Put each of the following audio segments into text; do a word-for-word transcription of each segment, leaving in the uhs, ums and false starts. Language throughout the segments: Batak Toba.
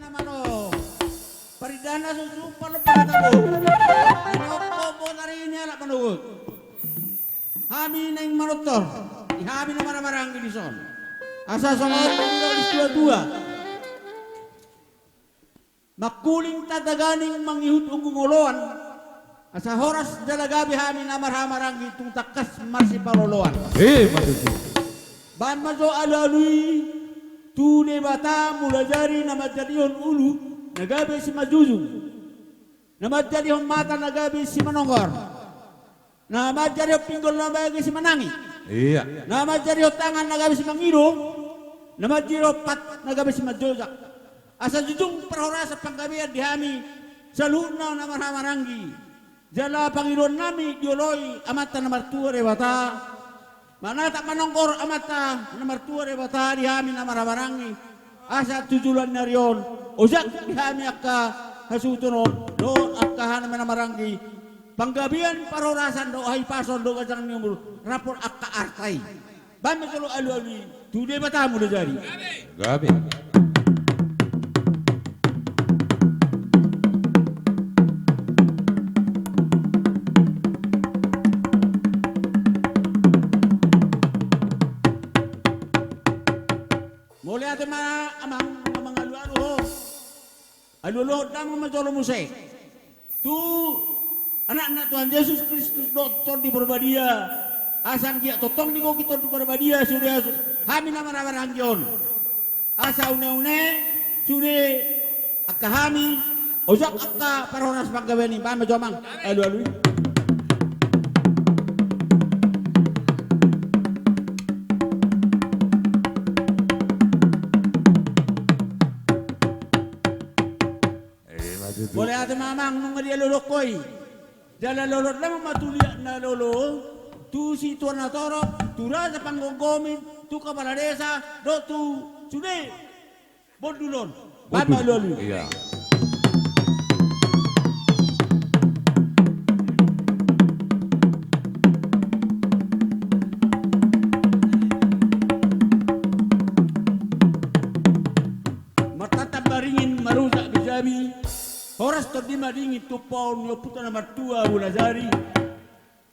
Mano, parindahan na susu, palompar na tabo. Inokko botari ni halak manogot. Hami naeng manortor, di hami na marhahamaranggi dison. Asa songon nidok ni situatua. Mangkuling tataganing mangihut unggung oloan. Asa horas jala gabe hami na marhahamaranggi tung tangkas marsipaloloan. Eh, maju. Baen ma jo alualu i tu Debata Mulajadi na manjadihon ulu na gabe simanjujung. Na manjadihon mata na gabe simanongkor. Na manjadihon pinggol na gabe simanangis. Iya. Na manjadihon tangan na gabe simangido. Na manjadihon pat na gabe simanjojak. Asa jujung parhorasan panggabean di hami saluhutna na marhahamaranggi. Jala pangidoan nami dioloi Amanta na martua Debata. Manatap manongkor Amanta na martua Debata di hami na marhahamaranggi. Asa tu joloan ni ari on, ojak di hami angka hasuhuton on dohot angka hami na marhahamaranggi. Panggabean parhorasan dohot hahipason dohot ganjang ni umur, rap dohot angka arta i. Baen ma jolo alualu i tu Debata Mulajadi. Gabe. Mauliate ma amang, amang alualu ho. Alualu ho, damang ma jolo muse tu Anakna Tuhan Jesus Kristus dohot Tondi Parbadia. Asa anggiat tongtong digohi Tondi Parbadia sude hami na marhahamaranggi on. Asa uneune sude angka hami, ojak angka parhorasan panggabean i. Baen ma jo amang alualu i. Eh, maju tu. Mauliate ma amang, nunga dialualuhon ho i. Jala lolo damang ma tu liat na lolo, tu situa na torop, tu raja panggomgomi, tu kapala desa dohot tu sude bondul on. Baen ma alualu i. Iya. Martantang baringin marujak bijabi, horas tondi madingin tumpahon ni ompunta na martua Mulajadi.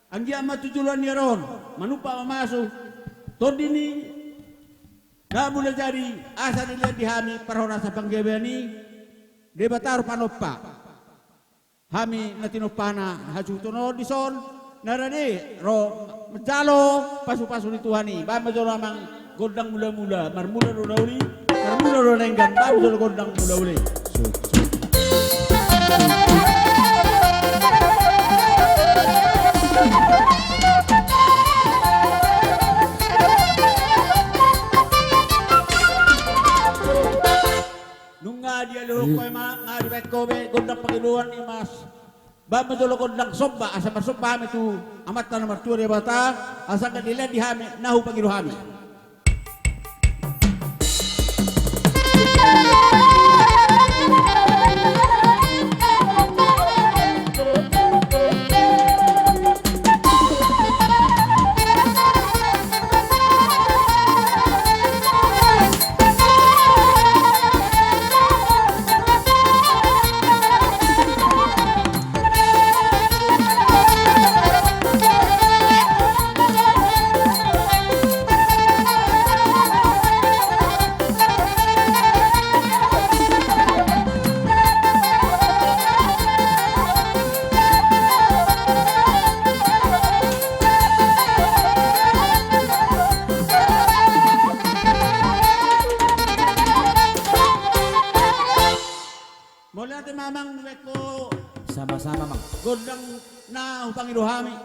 Anggiat ma tu joloan ni ari on manumpak mamasu tondi ni na Mulajadi, asa dilehon di hami parhorasan panggabean i Debata ro panompa. Hami na tinompana hasuhuton on dison, na rade ro manjalo pasupasu ni Tuhan i. Baen ma jolo amang gondang mulamula, marmula do na uli, marmula do na denggan. Baen ma jolo gondang mulamula i. Nunga dialualuhon ho i ma, nga dibaen ho be gondang pangidoan i, Mas. Baen ma jolo gondang somba, asa marsomba hami tu Amanta na martua Debata, asa anggiat dilehon di hami na hupangido hami. Mauliate ma amang, dibaen ho. Sama-sama, Mang. Gondang na hupangido hami.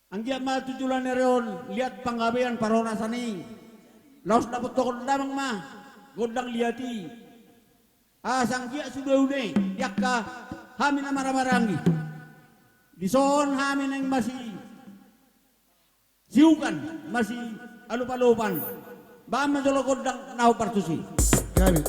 Anggiat ma tu joloan ni ari on liat panggabean parhorasan i. Laos dapothon damang ma gondang liat i. Asa anggiat sude-ude di angka hami na marhahamaranggi. Dison hami naeng masi siukan, masi alupalopan. Baen ma jolo gondang na hombar tusi. Gabe.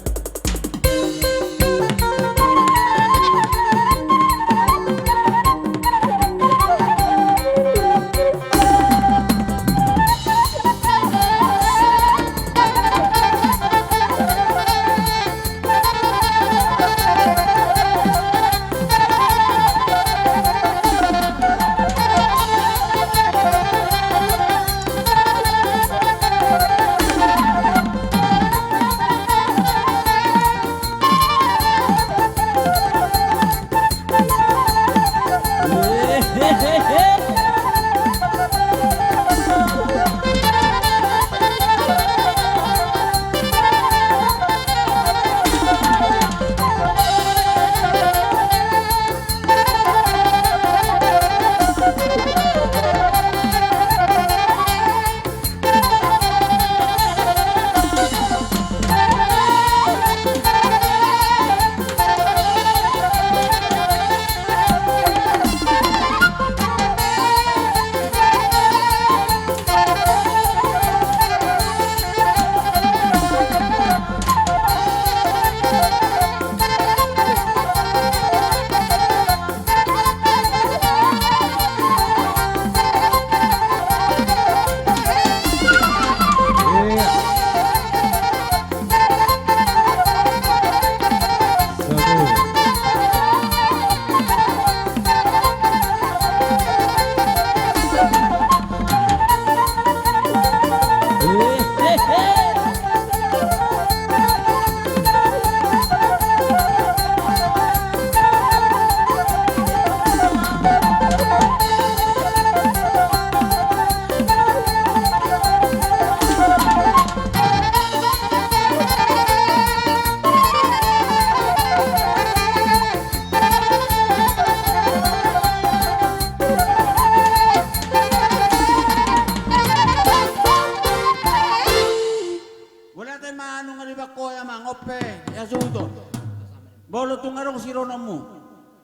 sirononmu.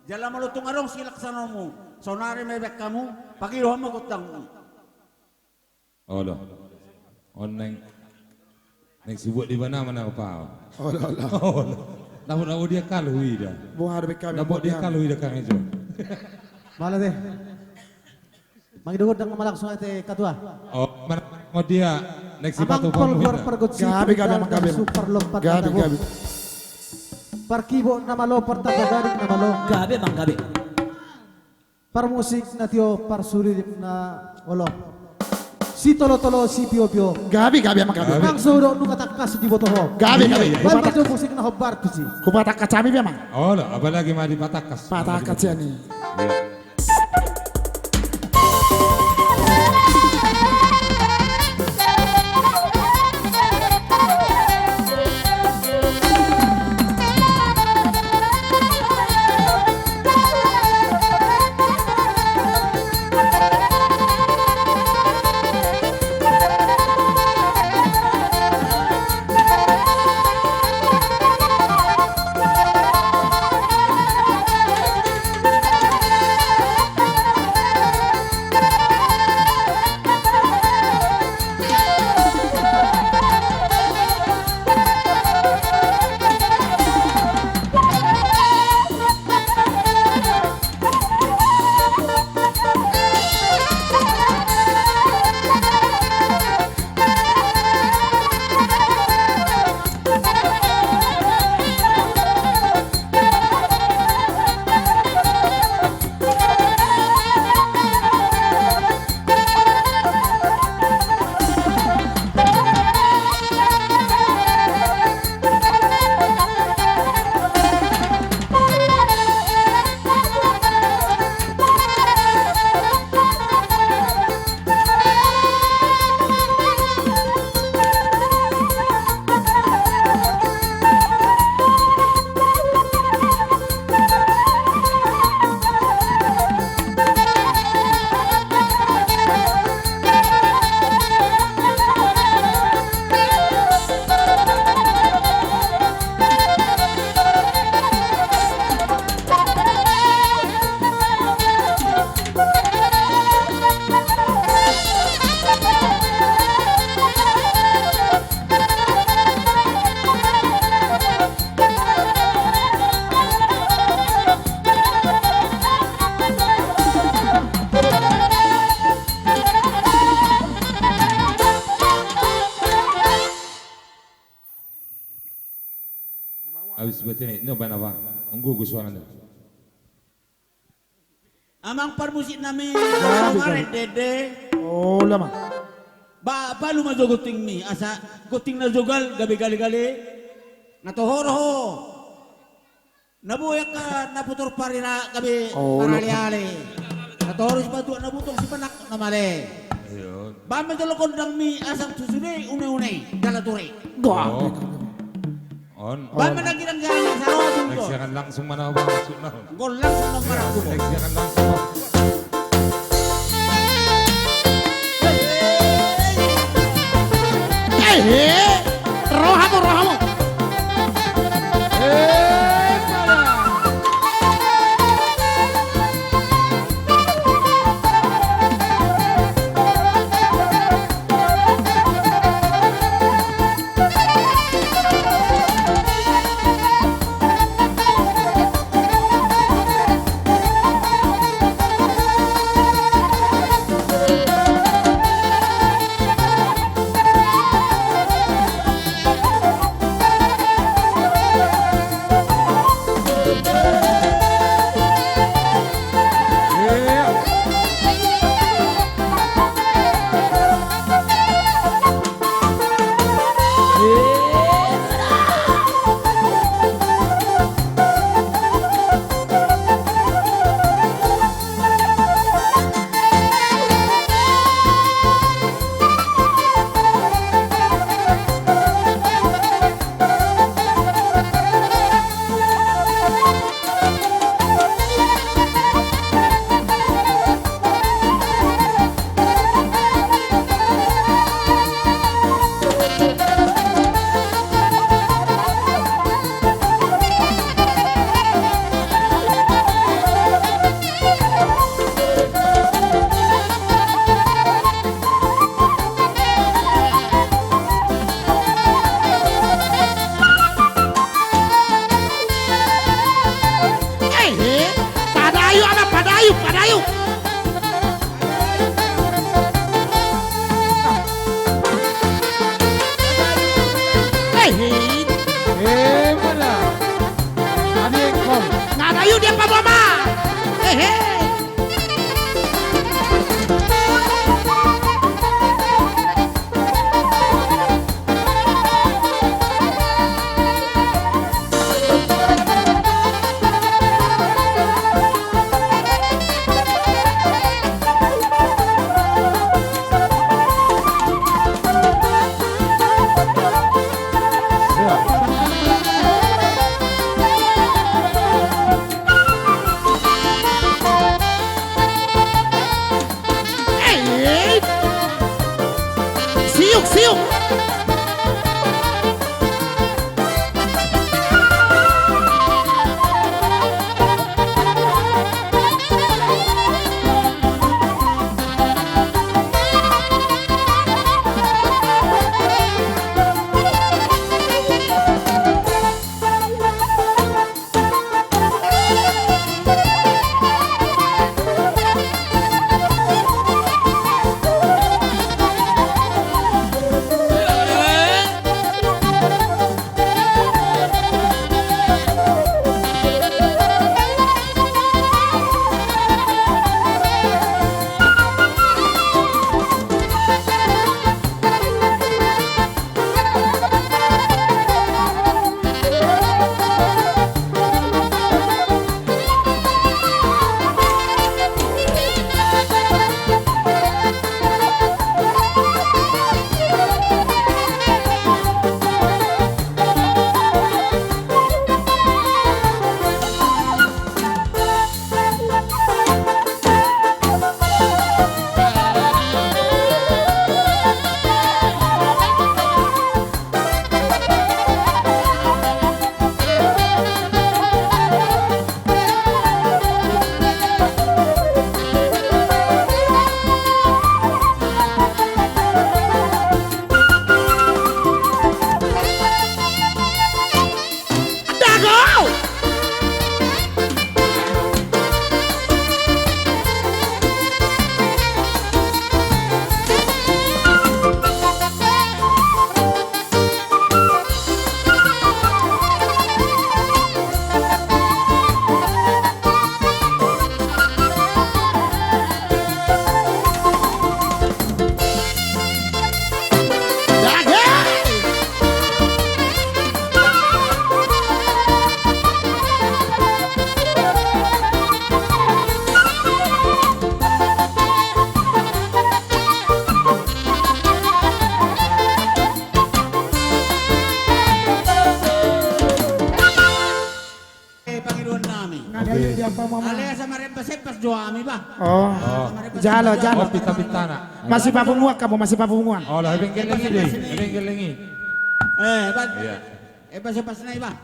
Jala molo tung adong silaksanonmu, saonari ma ibaen hamu, pangidahon ma gondangmu. Olo. On naeng, naeng sibuat di mana mana apa? Olo, olo. Olo. Dapot, dapot dia kalu ida. Buah ada B K B. Dapot dia kalu ida kang Ejo. Malah deh. Mangido gondang nama langsung ate katua. Oh, mana mau dia? Next. Amang pol gor pargonsi. Gabe, gabe, amang, gabe. Super lompat. Gabe, gabe. Parkibo nama lo, partapa gading nama lo. Gabe, amang, gabe. Parmusik na tio, parsuririm na olo. Sitolotolo, sipiopio. Gabe, gabe, amang, gabe. Langsung do nunga tangkas diboto ho. Gabe, gabe. Baen ma jo musik na hombar tusi. Hupatangkas hami be, amang. Olo, apalagi ma dipatangkas. Patangkas ia ni. Iya. Abis berarti ni, no bana bang, nunggu gue suaranya. Amang parmusik nami, gabe, gabe. Dede. Olo, amang. Ba, palu ma jo gontingmi, asa gonting na jogal, gabe gale-gale. Na toho do ho. Na boi angka na putor parira gabe, olo, marale-ale. Na toho do sipatua na butong sipanak na male. Iyo. Baen ma jolo gondangmi asa sude une-une jala ture. Wah. Oh. On. Baen ma na girang-girang na saro. Next, jangan langsung mana, bang, maksudna. Gol langsung na marangkup. Next, jangan langsung. Eh, eh. Rohamu, rohamu. Eh, salah. Ayo. Eh, eh. Eh, mana? Adi, kom. Nggak ada, yuk, dia apa, Mama? Eh, eh. Siuk, siuk. Eh, pangidoan nami. Nggak ada. Oke. Dia apa, Mama? Alai asa marempas-empas do hami, bah. Oh. Ah, asa marempas-empas. Jalo, jalo. Oh, pita-pitana. Masipapunguan hamu, masipapunguan. Oh, lah, ebeng geleng i do i. Ebeng geleng i. Eh, bah. Iya. Empas-empas nai, bah.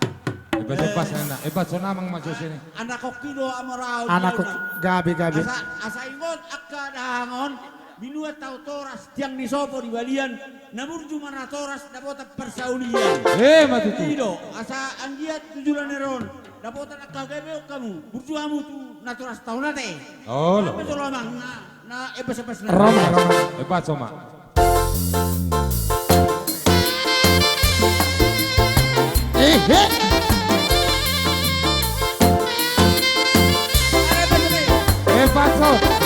Empas-empas nai, nah. Empas so namang maso sini. Anak oki do amor au. Anak oki, gabe, gabe. Asa, asa ingot angka dahahang on. Binuat hau toras, tiang ni sopo di balian, na burju marnatoras, dapotan parsaulian. Eh, ma tutu. I do, asa anggiat tu joloan on, dapotan angka gabeon hamu, burju hamu tu natoras taon ate. Oh, lo. Apa jolo amang, na, na, empas-empas na. Ro ma, ro ma. Empas, ro ma. Eh, eh. Eh, Patso.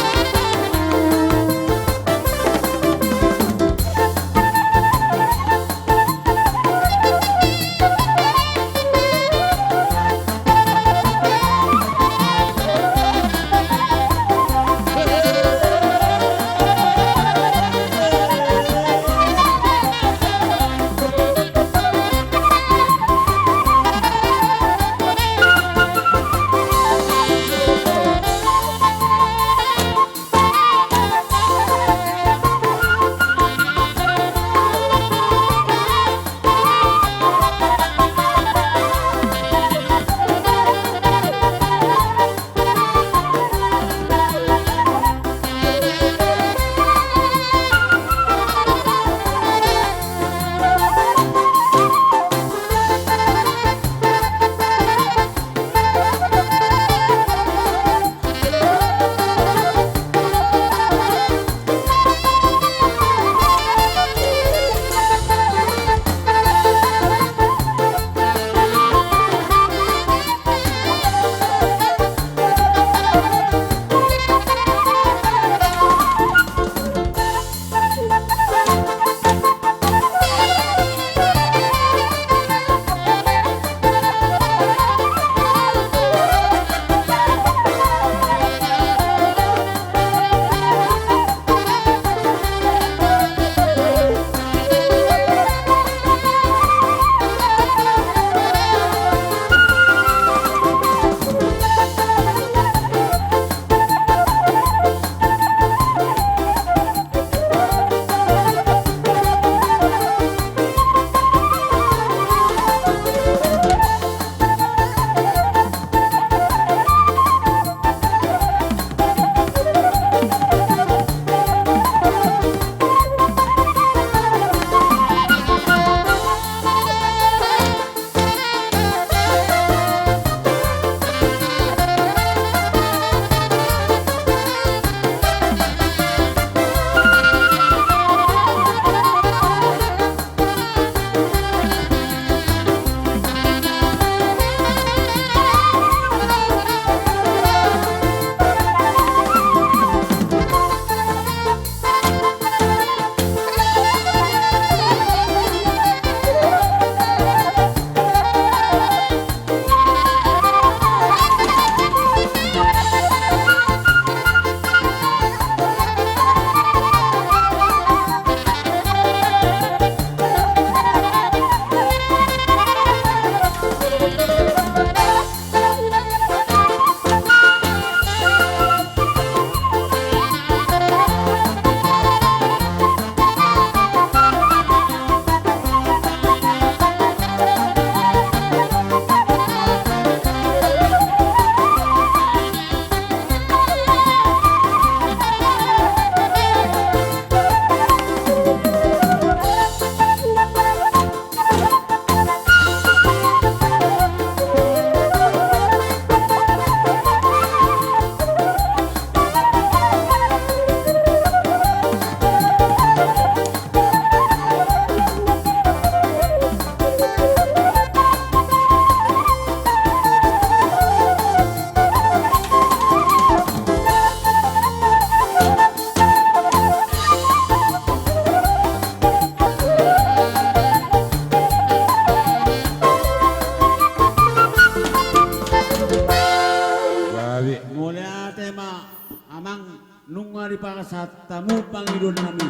Ate ma, amang, nunga dipasahat hamu pangidoannami.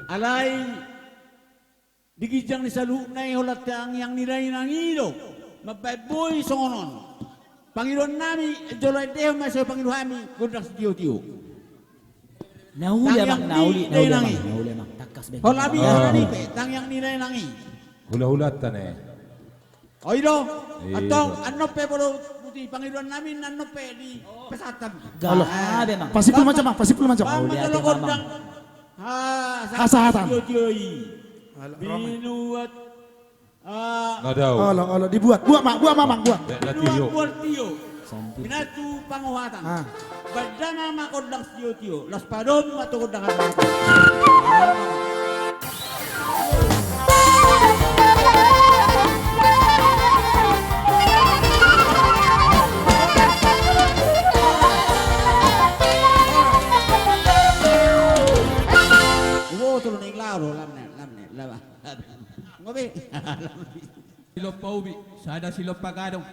Alai di ginjang ni saluhutna i holan tangiang ni dainang i do mambahen boi songon on. Pangidoannami, jolo endehon ma, sai pangido hami gondang sitiotio. Na uli, tangiang amang, na uli, ni na uli, dainang i, na uli, amang. Tangkas be. Holan biarna i pe tangiang ni dainang i. Hulahulanta ne. O i do. Antong, annon pe molo di pangidoannami, annon pe dipasahat hami. Gabe, amang. Pasipul ma, amang, pasipul ma. Ba, amang, jolo gondang. Hasahatan. Sitiotio i. Ala, Roman. Binuat. Na dao. Olo, olo, dibuat. Buat ma, buat ma, amang, buat. Binuat, buat tio. Pinatu pangohatan. Bandana ma gondang sitiotio. Las padomu ma tu gondang hasahatan. Iboto do naeng laho do, lam ne, lam ne, lam. Ngopi. Silompa ubi, sada silompa gadong.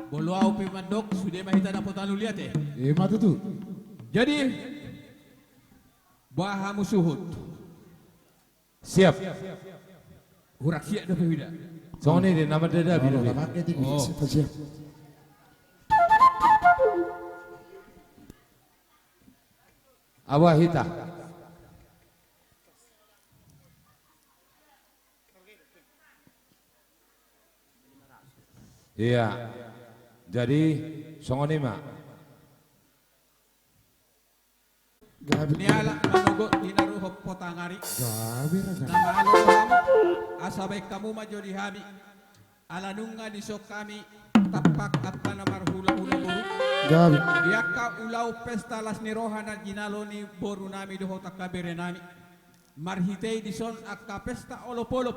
Molo ahu pe mandok, sude ma hita dapotan uli, ate. Ima tutu. Jadi, boha hamu suhut? Siap. Hurang siap dope huida. Songon i do, nama dada. Olo, bilu, bilu. Nama dada, bilu. Oh. Siap, siap. Awa hita. Iya. Jadi, songon i ma. Gabe. Nialap manogot tinaruhon potang ari. Gabe, raja. Na malo hamu, asa baen hamu ma jo di hami. Ala nunga dison hami tampak angka na marhulahula boru. Gabe. Di angka ulaon pesta las ni roha na jinalo ni borunami dohot angka berenami. Marhite i dison angka pesta olopolop,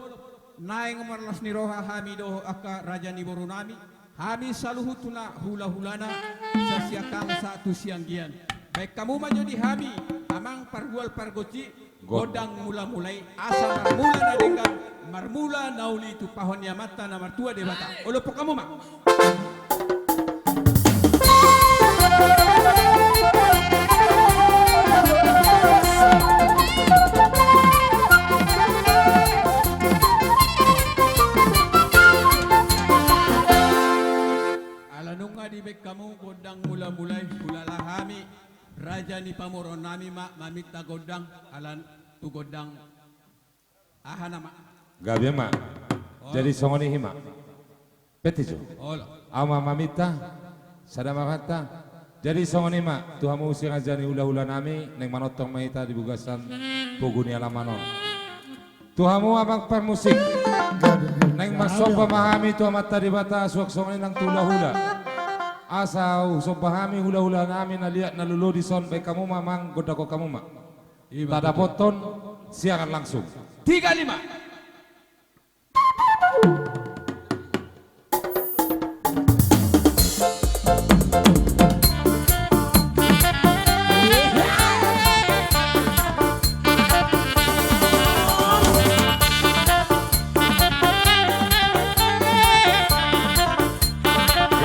naeng marlas ni roha hami dohot angka raja ni borunami, hami saluhutna hulahulana, sasiangkangan sahat tu sianggian. Baen hamu ma jo di hami, amang pargual pargonsi, gondang mulamula i, asa marmula na denggan, marmula na uli, tumpahon ni Amanta na martua Debata. Olophon hamu ma. Ala nunga dibaen hamu gondang mulamula i, hulala hami raja ni pamoruonnami ma maminta gondang, ala tu gondang. Aha nama? Gabe ma. Olo. Jadi songon i ma. Peti jo. Olo. Ahu ma maminta, sada ma hata. Jadi songon i ma, tu hamu si raja ni hulahulanami, naeng manongtong ma hita di bagasan pogu ni alaman on. Tu hamu amang parmusik. Gabe, gabe. Naeng marsomba ma hami tu Amanta Debata, suang songon i nang tu hulahula. Asa husomba hami hulahulanami na liat na lolo dison, baen hamu ma amang, gondangkon hamu ma. Tadapothon siaran langsung. Tiga, lima.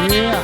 Iya.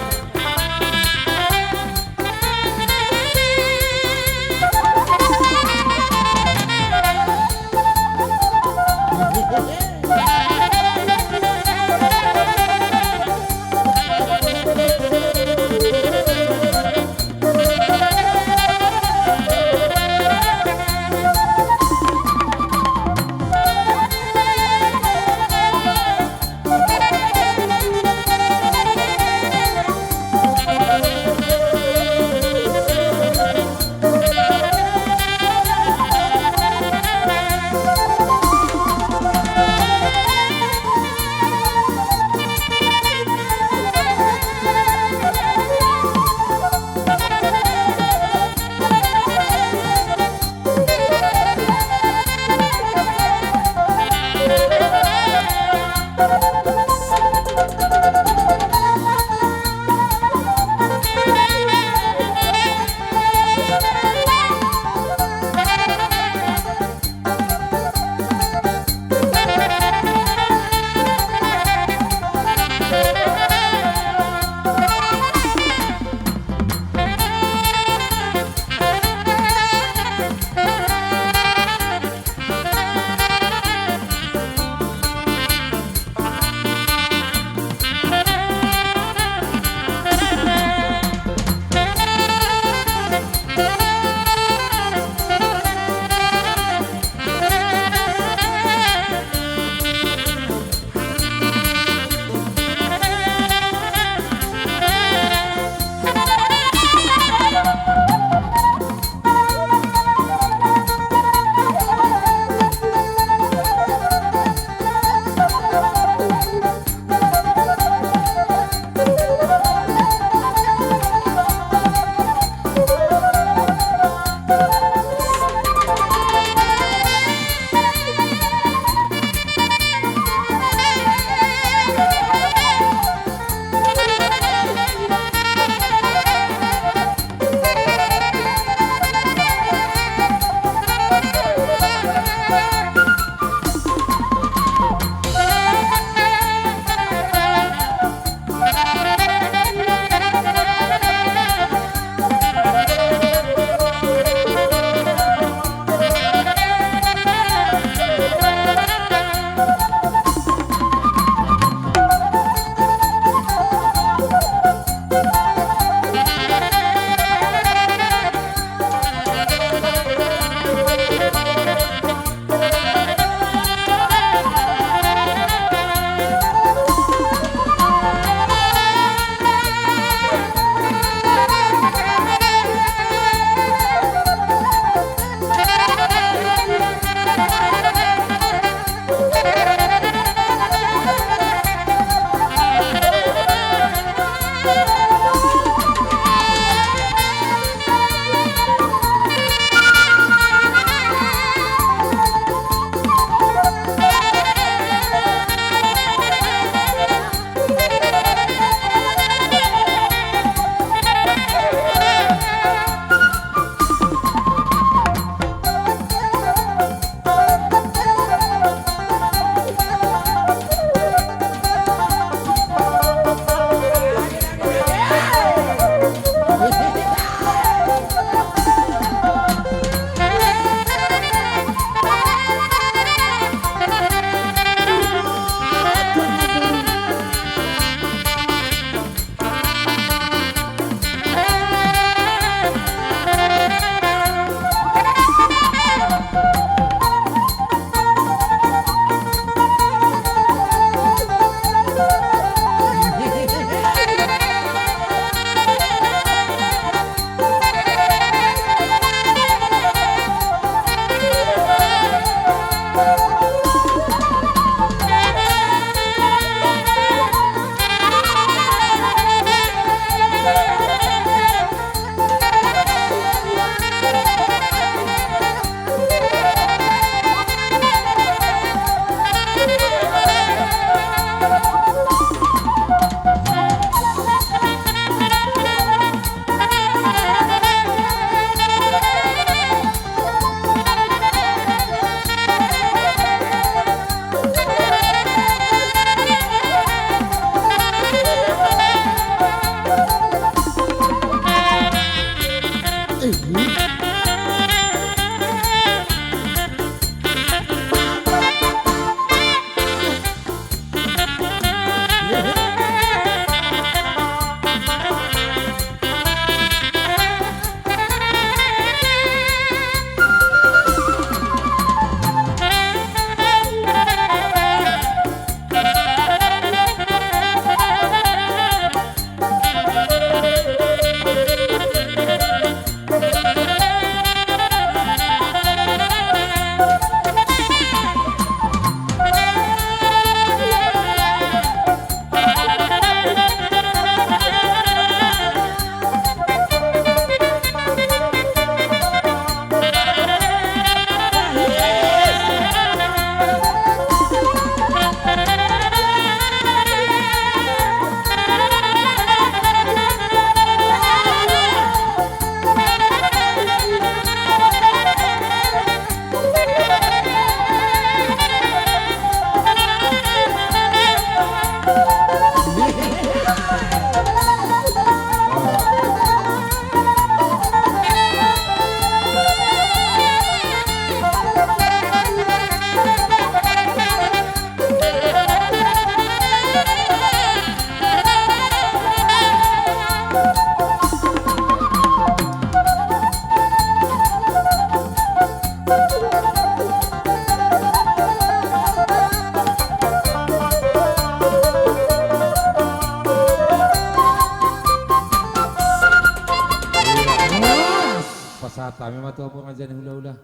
Pasahat hami ma tu hamu raja ni hulahula.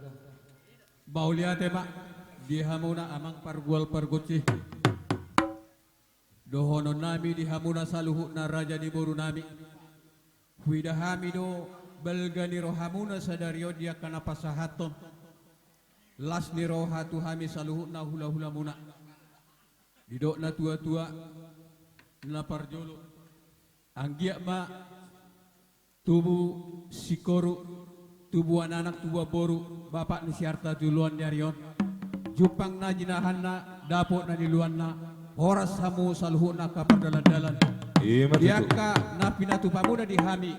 Mauliate ma di hamuna amang pargual pargonsi. Dohononnami di hamuna saluhutna raja ni borunami. Huida hami do balga ni rohamuna sadari on di angka na pasahathon. Las ni roha tu hami saluhutna hulahulamuna. Didok na tuatua na parjolo. Anggiat ma tubu singkoru, tubu ananak, tubu amangboru, bapak ni si arta joloan ni ari on. Jumpang na jinahanna, dapot na niluanna, horas hamu saluhutna angka pardalandalan. Ima tutu. Di angka na pinatupamuna di hami,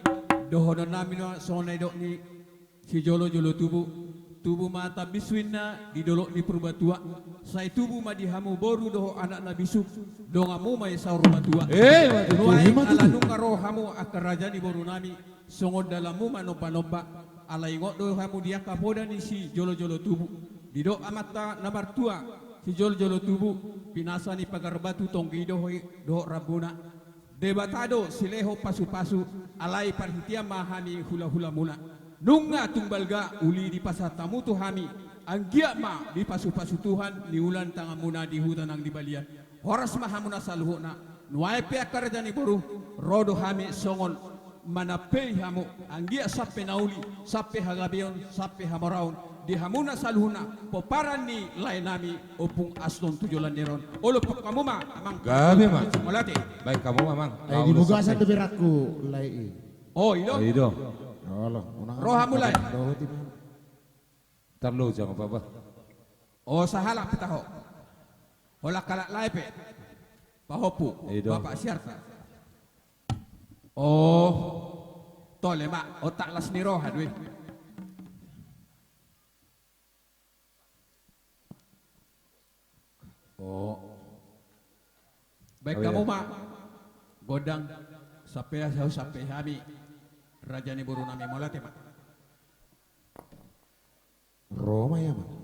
dohononnami ma songon na nidok ni sijolojolo tubu, tubu ma tambisuinna di dolok ni Purbatua, sai tubu ma di hamu boru dohot anak na bisuk, donganmu ma i saur matua. Eh, ima tutu. Nuaeng, ima tutu, ala nunga ro hamu angka raja ni borunami, songon dalanmu manombanomba, ala ingot do hamu di angka poda ni sijolojolo tubu. Didok amanta na martua, sijolojolo tubu, pinasa ni pagar batu tonggi dohot, dohot rambuna. Debata do silehon pasupasu, alai parhitean ma hami hulahulamuna. Nunga tung balga uli dipasahat hamu tu hami, anggiat ma dipasupasu Tuhan niula ni tanganmuna di huta nang di balian. Horas ma hamuna saluhutna, nuaeng pe angka raja ni boru, ro do hami songon manampei hamu, anggiat sampe na uli, sampe hagabeon, sampe hamoraon, di hamuna saluhutna, pomparan ni laenami, Ompung Aston tu joloan ni ari on. Olo, pok hamu ma, amang. Gabe ma. Mauliate. Baen hamu ma, amang. Ai, di bagasan do beratku, lae i. Oh, i do? I do. Olo, unang. Ro hamu, lae. Dohot i ma. Tarlo jang apa, apa. Oh, sahalak pe taho. Holan halak lae pe. Pahompu. I do. Bapak si arta. Oh, tole ma, otak las ni roha do i. Oh. Baen hamu ma. Gondang, sampe, sampe hami. Raja ni borunami, mauliate ma. Ro ma i, amang.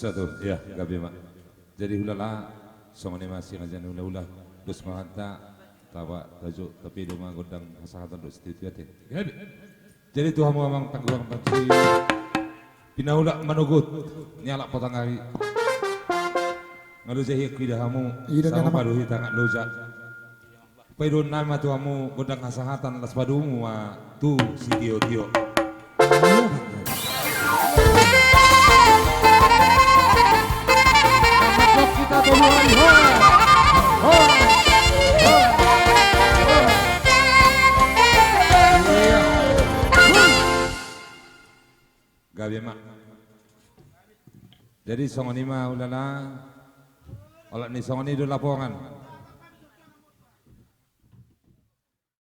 Satu, ya, gabe ma. Jadi hulala, songon i ma sian hula-hula, dos ma hata, taba, tajo, tapi do ma gondang hasahatan dohot sitio-tio ate. Gabe. Jadi tu hamu amang pangguang pansi, pinaulak manogot, ni halak potang ari. Nga loja hian huida hamu, ida sama nama. Pado hita nga loja. Paidoan nami ma tu hamu gondang hasahatan, las padomu ma tu sitio-tio. Gabe ma. Jadi songon i ma hulala, olat ni songon i do lapongan.